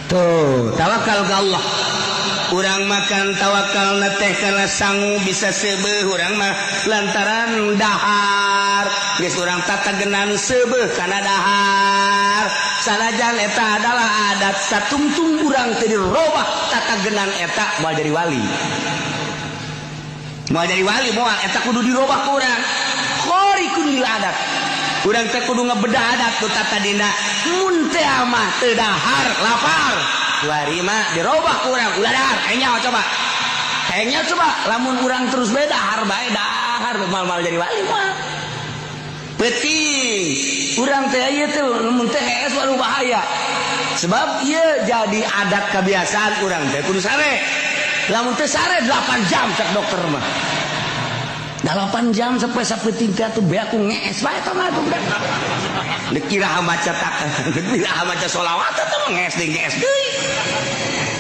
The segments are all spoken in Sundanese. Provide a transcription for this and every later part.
Tuh, tawakal ke Allah. Urang makan tawakal teh karena sangu bisa seubeuh urang mah lantaran dahar. Geus urang tatagenan seubeuh kana dahar. Sanajan eta adalah adat satungtung urang teu dirobah tatagenan eta, moal jadi wali. Moal jadi wali, moal. Eta kudu dirobah ku urang. Khariqun lil adat. Urang teh kudu ngebedah adat nu tatadina mun teh mah teu dahar lapar. Kuari mah dirobah ku urang, ulah dahar. Hayang coba. Hayang coba lamun urang terus bae dahar bae dahar, moal-moal jadi wali, moal. Penting urang teh ieu teh lamun teh hees, waduh, bahaya. Sebab ieu jadi adat kebiasaan urang teh kudu sare. Lamun teh sare 8 jam cek dokter mah. 8 jam sampai sapeting teh atuh beak ku ngees bae eta mah atuh budak. Deuk iraha maca tak, deuk iraha maca sholawat eta mah ngees deui, ngees deui.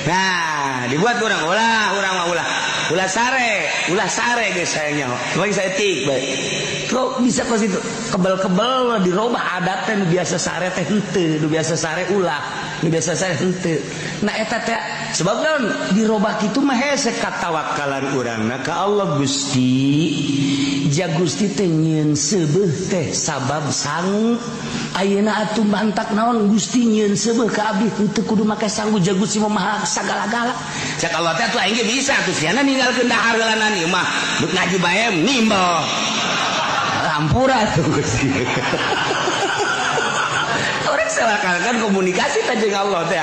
Nah, dibuat urang ulah, urang mah ulah. Ulah sare, ulah sare geus hayang nyaho. Paling saeutik bae. Kok bisa kos itu? Kebel-kebel dirobah adat teh, nu biasa sare teh henteu, nu biasa sare ulah, nu biasa sare henteu. Nah, eta teh sebab naon dirobah kitu mah hese katawakalan urangna ka Allah. Gusti, ja Gusti teh nyieun seubeuh teh sabab sangu. Ayeuna atuh mantak naon Gusti nyieun seubeuh ka abdi henteu kudu make sangu, ja Gusti mah maha sagala-gala. Cek Allah teh atuh aing ge bisa atuh siana ninggalkeun dahar heulanan ieu mah. Duk ngaji bae nimbel. Hampura tuh Gusti. Orang kan komunikasi teh jeung Allah teh.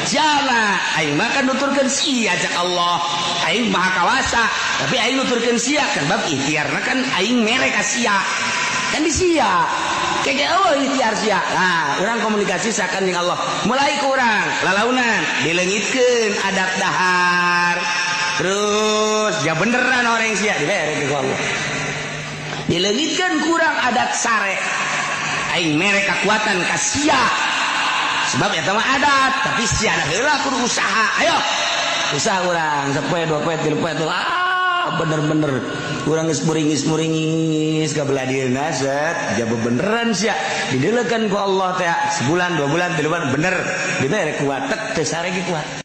Siana aing mah kan nuturkeun sia, cek Allah. Aing maha kawasa, tapi aing nuturkeun sia kan bab ikhtiarna kan aing mere ka sia. Kan di sia. Kayak Allah ikhtiar sia. Nah, urang komunikasi sakan jeung Allah. Mulai kurang lalaunan dileungitkeun adat dahar. Terus ya beneran orang sia dibere ku Allah. Dileungitkeun kurang adat sare. Aing mere kekuatan ka sia. Sebab eta mah adat, tapi sia da heula kudu usaha. Ayo. Usaha urang sapoe, 2 poe, 3 poe, ah, bener-bener urang geus muringis-muringis ka belah dieuna set, ja beneran sia didelekeun ku Allah teh sebulan, 2 bulan, 3 bulan, bener dibere kuat, tek teu sare ge kuat.